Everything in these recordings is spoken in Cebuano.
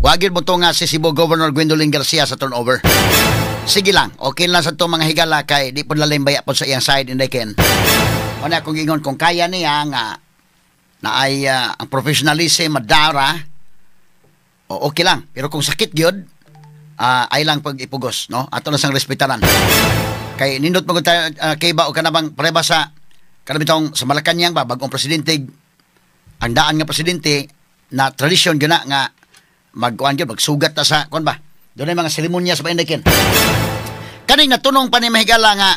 Wa gyud motunga si Cebu Governor Gwendolyn Garcia sa turnover. Sige lang, okay lang sa itong mga higala kay di po lalim baya po sa iyang side inday Ken. Muna kung ingon kung kaya niya nga na ay ang professionalism madara, o okay lang. Pero kung sakit gyud, ay lang pag ipugos, no? Ato lang sang respetaran. Kay nindot mo tayo kay ba o kanabang pareba sa kanabitong sa Malacañang ba bagong presidente, ang daan nga presidente na tradisyon gyud na nga magkuan gyud magsugat ta sa kuan ba. Doon ay mga seremonya sa inday Ken. Kaning natunong pa ni mahigala nga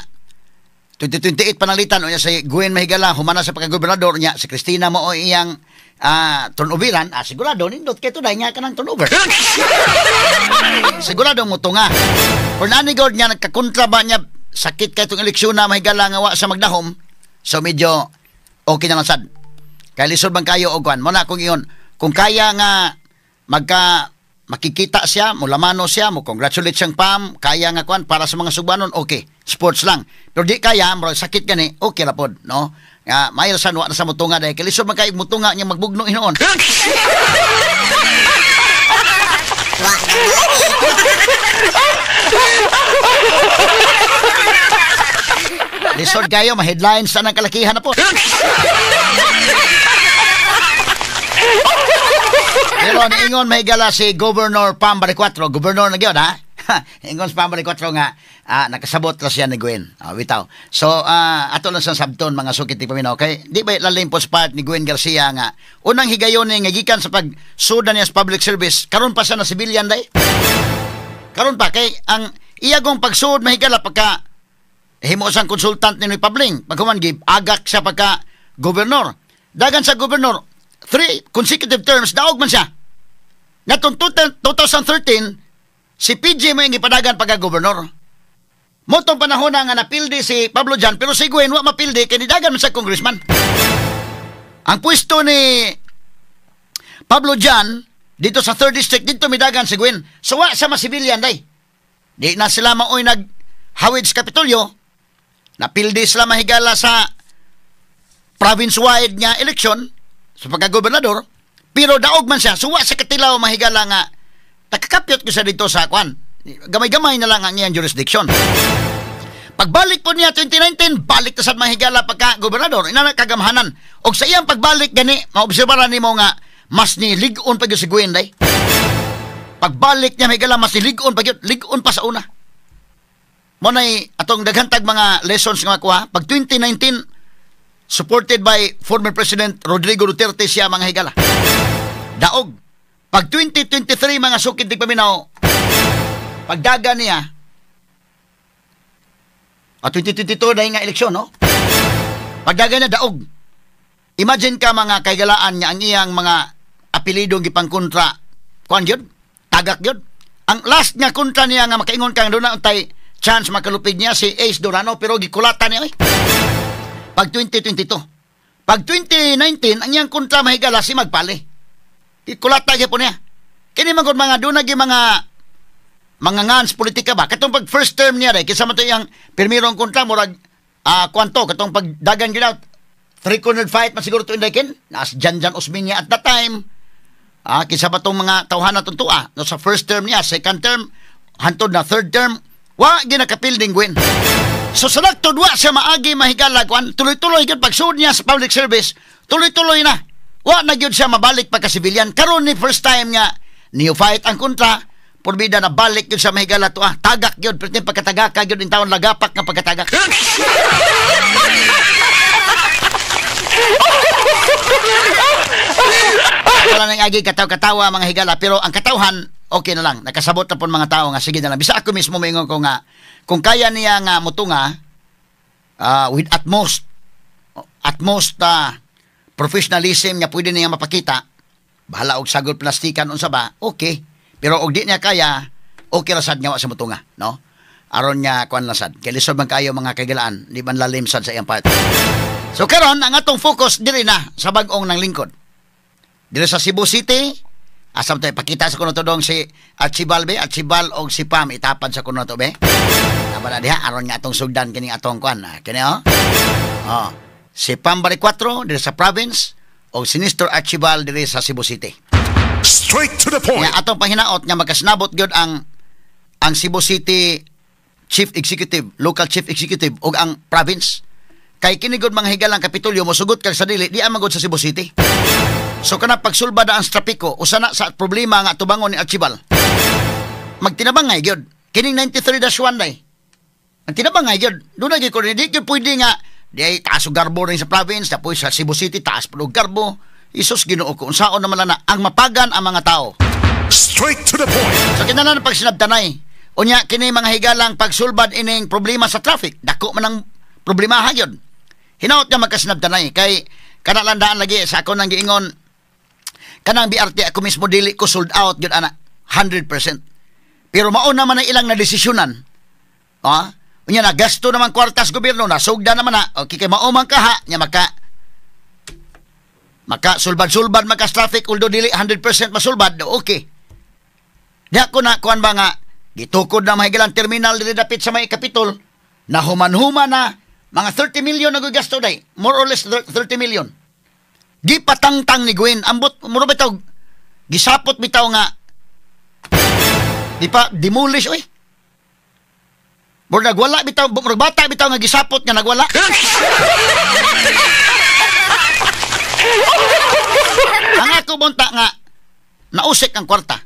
2028 panalitan o niya si Gwen mahigala humana sa pagka-gobernador niya si Cristina mo o iyang turnoveran, sigurado nindot kay tunay nga kanang turnover. Sigurado mo tunga. Kung nani god niya nagkakontra ba niya sakit kay itong eleksyon na mahigala nga wa sa magdahom, so medyo okay na lang sad. Kay lisod bang kayo og kuan? Mo na kung iyon, kung kaya nga magka makikita siya, mulamano siya, mo congratulate siyang Pam, kaya nga kuan para sa mga Sugbanon, okay. Sports lang. Pero di kaya, murag sakit gani, okay ra pod, no? Nga maayo sa wa na sa mutunga dahil kay lisod man kayo mutunga niya magbugno hinuon. Lisod kayo, ma-headlines sa ng kalakihan na po. Pero niingon mahigala si Governor Pam Baricuatro, Governor na gyud ha. Ingon si Pam Baricuatro nga nakasabot ra siya ni Gwen. Bitaw. So ato lang sa sabton mga sukit ni paminaw kay di ba lalim po sa part ni Gwen Garcia nga unang higayon ni nga gikan sa pagsuda niya sa public service karon pa siya na civilian day. Karon pa kay ang iyagong pagsud mahigala pagka himo sang consultant ni Noy Pabling paghuman gib agak siya pagka gobernador. Dagan sa gobernador 3 consecutive terms daog man siya. Natong 2013 si PJ may gipadagan pagka gobernador. Motong panahon na nga napildi si Pablo Jan pero si Gwen wa mapildi kay nidagan man sa congressman. Ang pwesto ni Pablo Jan dito sa 3rd district dito midagan si Gwen. So wa sa masibilyan day. Di na sila maoy naghawid sa Kapitolyo. Napildi sila mahigala sa province-wide nga eleksyon sa pagka-gobernador, pero daog man siya. Suwa sa katilaw mahigala nga nakakapyot ko siya dito sa kwan. Gamay-gamay na lang ang iyang jurisdiction. Pagbalik po niya 2019, balik na sa mahigala pagka-gobernador. Ina kagamhanan. Og sa iyang pagbalik gani, maobserbaran nimo nga mas nilig-on pa gyud si Gwen day. Pagbalik niya mahigala mas nilig-on pa gyud, lig-on pa sa una. Mo nay atong daghantag mga lessons nga makuha. Pag 2019, supported by former President Rodrigo Duterte siya mga higala. Daog. Pag 2023 mga sukid di paminaw, pagdaga niya, at 2022 dahil nga eleksyon, no? Pagdaga niya, daog. Imagine ka mga kaigalaan niya ang iyang mga apelidong gipangkontra. Kuan yun? Tagak yun? Ang last nga kontra niya nga makaingon kang doon na untay chance makalupig niya si Ace Durano pero gikulata niya eh. Pag 2022. Pag 2019, ang iyang kontra mahigala si Magpali. Gikulata gyud po niya. Kini man gud mga doon na mga ngans politika ba? Katong pag first term niya rin, kaysa man ito iyang pirmirong kontra, murag kwanto, katong pagdagan gyud out, three-cornered fight man siguro ito inday ken, nas Jan-Jan Osmeña at that time, kaysa ba itong mga tawhan na tuntua, no, sa first term niya, second term, hantod na third term, wa ginakapilding Gwen. So sa laktod, wa siya maagi mahigala, kwan, tuloy-tuloy gyud pagsuod niya sa public service, tuloy-tuloy na. Wa na gyud siya mabalik pagka-civilian. Karon ni first time nga neophyte ang kontra, purbida na balik yun sa mahigala to. Tagak yun, pero yung pagkatagaka yun, yung taon lagapak nga pagkatagak. Wala nang agi kataw-katawa mga higala, pero ang katawhan, okay na lang. Nakasabot na po mga tao nga, sige na lang. Bisa ako mismo maingon ko nga, kung kaya niya nga mutunga, with at most professionalism nga pwede niya mapakita, bahala og sagol plastikan unsa ba, okay. Pero og di niya kaya, okay ra sad nga wa sa mutunga, no? Aron niya kuan lang sad. Kay lisod man kayo mga kaigalaan, di man lalim sad sa iyang part. So karon ang atong focus diri na sa bag-ong nang lingkod. Diri sa Cebu City, asam tayo pakita sa kuno to dong si Archibald be, Archibald og si Pam itapad sa kuno to be. Tama na diha aron nga atong sugdan kining atong kuan. Kini oh. Oh. Si Pam Baricuatro diri sa province og si Nestor Archibald diri sa Cebu City. Straight to the point. Nga atong pahinaot nga magkasnabot gyud ang Cebu City Chief Executive, local Chief Executive ug ang province. Kay kini gud mga higalang Kapitolyo, mosugot kag sa dili, di man gud sa Cebu City. So kana pagsulbad ang trapiko, usa na sa problema nga tubangon ni Archival. Magtinabangay gyud kining 93-1 day. Ang tinabangay gyud, doon na gyud ko di gyud pwede nga di ay taas og garbo rin sa province, tapos sa Cebu City taas pa og garbo. Isus, Ginoo ko, unsaon naman na ang mapagan ang mga tao. Straight to the point. So kinahanglan pag sinabtanay. Unya kini mga higalang pagsulbad ining problema sa traffic, dako man ang problema gyud. Hinaot nga magkasinabtanay kay kana lang daan lagi sa ako nang giingon kanang BRT, ako mismo dili ko sold out gyud ana 100%. Pero mao naman ang ilang nadesisyonan. Ah? Unya na gasto naman kwartas gobyerno, nasugda naman na. Okay, kay mao man kaha nya maka sulbad-sulbad maka traffic, although dili 100% masulbad, okay. Di ako na kuan ba nga gitukod na mahigalang terminal diri dapit sa may Kapitol na human-human na mga 30 million na gasto day, more or less 30 million. Gipatangtang ni Gwen, ambot muro bitaw gisapot bitaw nga di pa demolish oy. Murag nagwala bitaw, murag bata bitaw nga gisapot nga nagwala. Ang ako bunta nga nausik ang kwarta.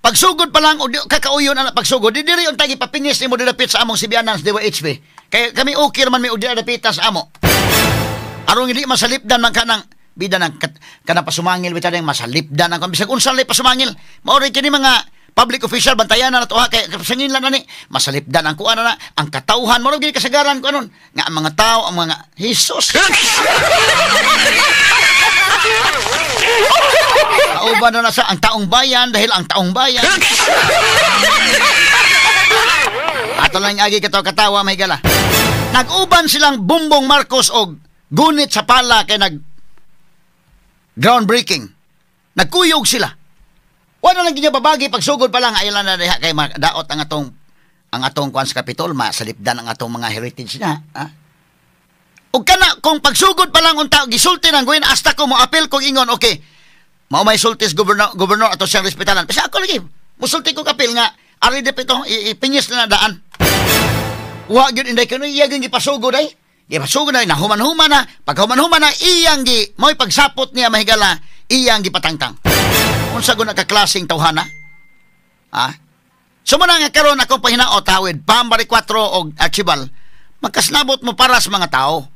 Pagsugod pa lang o kakauyon na pagsugod, di diri unta gipapingis nimo dapit sa among Sibianan sa DYHB. Kay kami okay man may og dapita sa amo. Aron hindi masalipdan man kanang bida ng kanang pasumangil bitaw ding masalipdan ang bisag unsa lay pasumangil. Mao rin kini mga public official, bantayan na nato ha, kay sangin lang na ni masalipdan ang kuan na ang katawhan mao gid kasagaran ko anon nga ang mga tao ang mga Jesus. Kauban na sa ang taong bayan dahil ang taong bayan. Ato lang agi katawa-katawa may gala. Nag-uban silang Bumbong Marcos og gunit sa pala kay nag groundbreaking. Nagkuyog sila. Wala lang ginyo babagi pagsugod pa lang ay lang na diha kay daot ang atong kuan sa Kapitol, masalipdan ang atong mga heritage na, ha? Ug kana kung pagsugod pa lang unta gisulti nang Gwen hasta ko moapil kog ingon okay. Mao may sultis gobernador ato siyang respetaran. Kasi ako lagi musulti ko kapil nga ari dapit ipingis na daan. Wa gyud inday kuno iya gyud gipasugod ay. Gipasugod ay nahuman-human na, paghuman-human na iyang gi mo'y pagsapot niya mahigala iyang gipatangtang. Unsa gud nakaklaseng tawhana? Ha? So muna nga karon akong pahinaot hawid Pambari 4 og Archibald, magkasnabot mo para sa mga tao.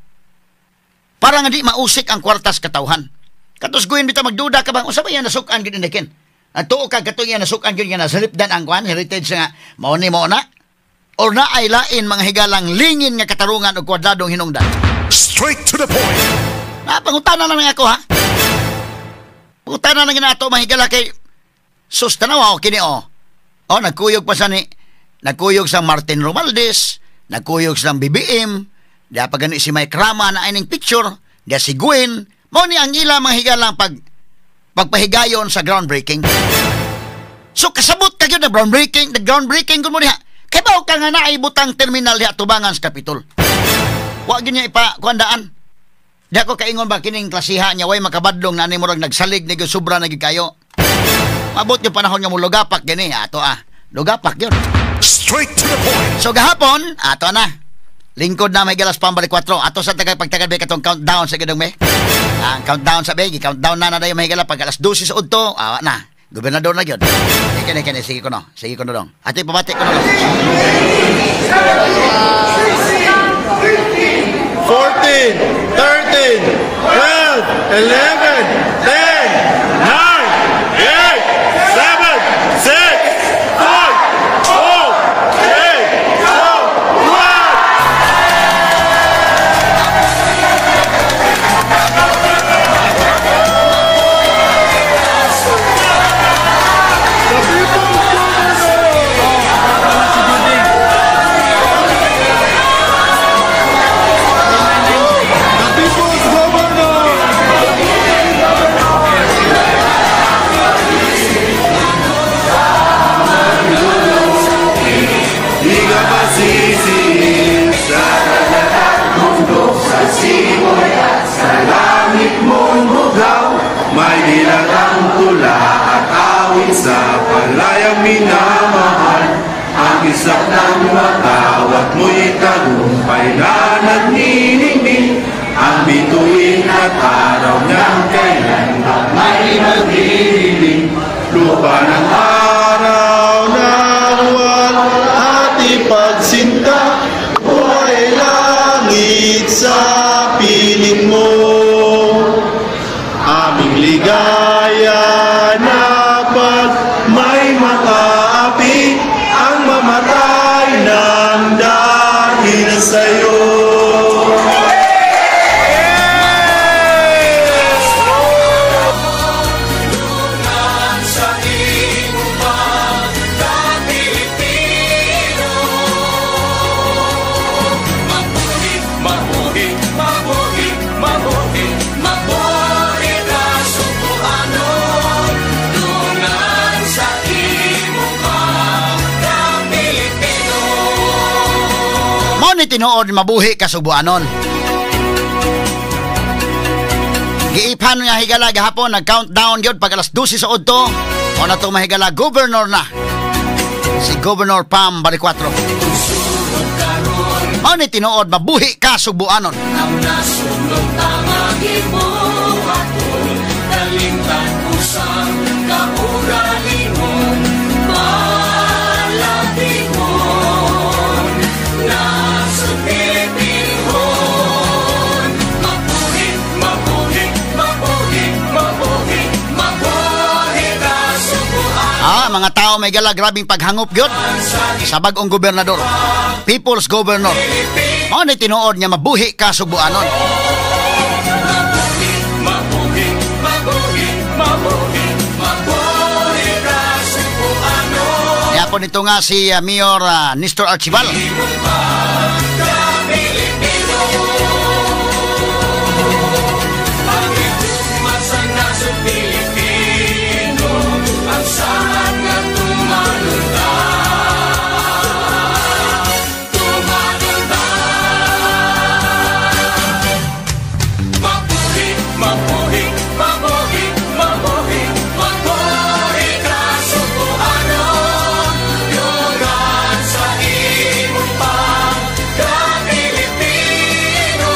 Para nga di mausik ang kwartas katawhan. Katos guhin bitaw magduda ka bang unsa ba yan nasukan gid indikin? Ang tuo ka katong yan nasukan gid nga nasalipdan ang kuan heritage nga mao ni mao na or na ay lain mga higalang lingin nga katarungan og kwadradong hinungdan. Straight to the point. Na pangutana lang ako ha. Pangutana lang ginato mga higala kay sus tanaw ako kini oh. Oh nagkuyog pa sa ni nagkuyog sa Martin Romualdez, nagkuyog sa BBM, diya pa gani si Mike Rama na ining picture, diya si Gwen. Mao ni ang ila mga higalang pagpahigayon sa groundbreaking. So kasabot ka gyud na groundbreaking, the groundbreaking kun mo diha. Kay bawo ka nga naay butang terminal diha tubangan sa Kapitol. Wa gyud niya ipakuandaan. Diha ko kaingon ba kining klasiha niya way makabadlong na ni murag nagsalig ni gyud sobra na gyud kayo. Mabot yung panahon nga mo lugapak gani ato ah. Lugapak gyud. Straight to the point. So gahapon ato na. Lingkod na may galas Pambari 4. Ato sa tagay pagtagad be katong countdown sa gidong me. Ang countdown sa be, countdown na na dayon may gala pag alas 12 sa udto, awa na. Gobernador na gyud. Kini kini sige ko no. Sige ko no dong. Ate pabati ko no. 14, 13, 12, 11, 10, 9, 8, 7, 6, 5, 4, 3, 2, 1. The people's governor! The people's governor! Sa palayang minamahal. Ang islap ng watawat mo'y tagumpay na nagniningning. Ang bituin at araw niyang kailan may naghihiling. Lupa ng araw ng luwalhati, pagsinta, buhay langit sa piling mo. Aming ligaya na pag may makaapi ang mamatay ng dahil sa'yo. Sa imo pagka-Pilipino. Mabuhi, mabuhi, mabuhi, mabuhi, mabuhi ka Sugboanon. Dungan sa imo pagka-Pilipino. Mao ni tinuod mabuhi ka Sugboanon. Giiphan nga higala gahapon, nag-countdown gyud pag alas 12 sa udto. O na to mahigala, governor na si Governor Pam Baricuatro. Mao ni tinuod mabuhi ka Sugboanon. Ang nasulong tama gibuhaton, kalimtan usang kaugalingon, malatingon, nasod Pilipinhon. Mabuhi, mabuhi, mabuhi, mabuhi, mabuhi ka Sugboanon. Mga tao may gala grabing paghangop gyud sa bag-ong gobernador, People's Governor. Mao ni tinuod nga mabuhi ka Sugboanon. Mabuhi, mabuhi, mabuhi, mabuhi, mabuhi ka Sugboanon. Kaya po nito nga si Mayor Nestor Archival. Pagka-Pilipino. Pagigugma sa nasod Pilipino, ang saad nga tumanunda. Tumanunda. Mabuhi, mabuhi, mabuhi, mabuhi, mabuhi ka Sugboanon. Dungan sa imong pagka-Pilipino.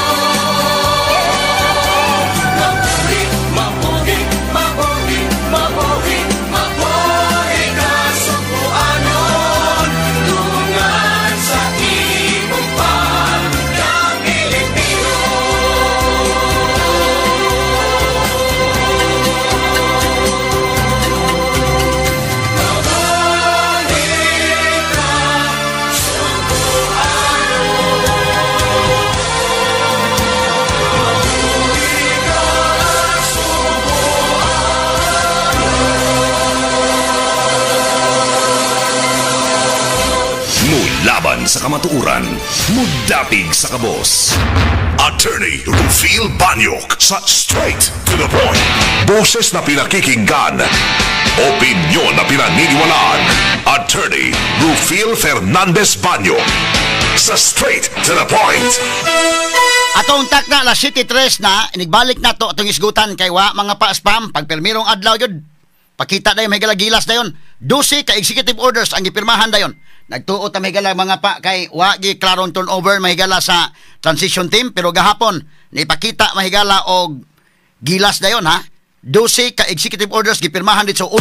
Mabuhi, mabuhi, mabuhi, mabuhi, mabuhi ka Sugboanon. Dungan sa imong pagka-Pilipino. Mabuhi ka Sugboanon. Mabuhi ka Mulaban sa kamatuoran, mudapig sa kabos. Attorney Rufil Banyok sa Straight to the Point. Boses na pinakikinggan, opinyon na pinaniniwalaan. Attorney Rufil Fernandez Banyok sa Straight to the Point. Atong takna alas 7:03 na, inigbalik na to atong isgutan kay wa mga pa-spam pagpirmirong adlaw gyud. Pakita dayon may gilas dayon. 12 ka executive orders ang gipirmahan dayon. Nagtuo ta may gala mga pa kay wa gi klarong turnover mahigala sa transition team, pero gahapon nipakita mahigala og gilas dayon ha. 12 ka executive orders gipirmahan dito.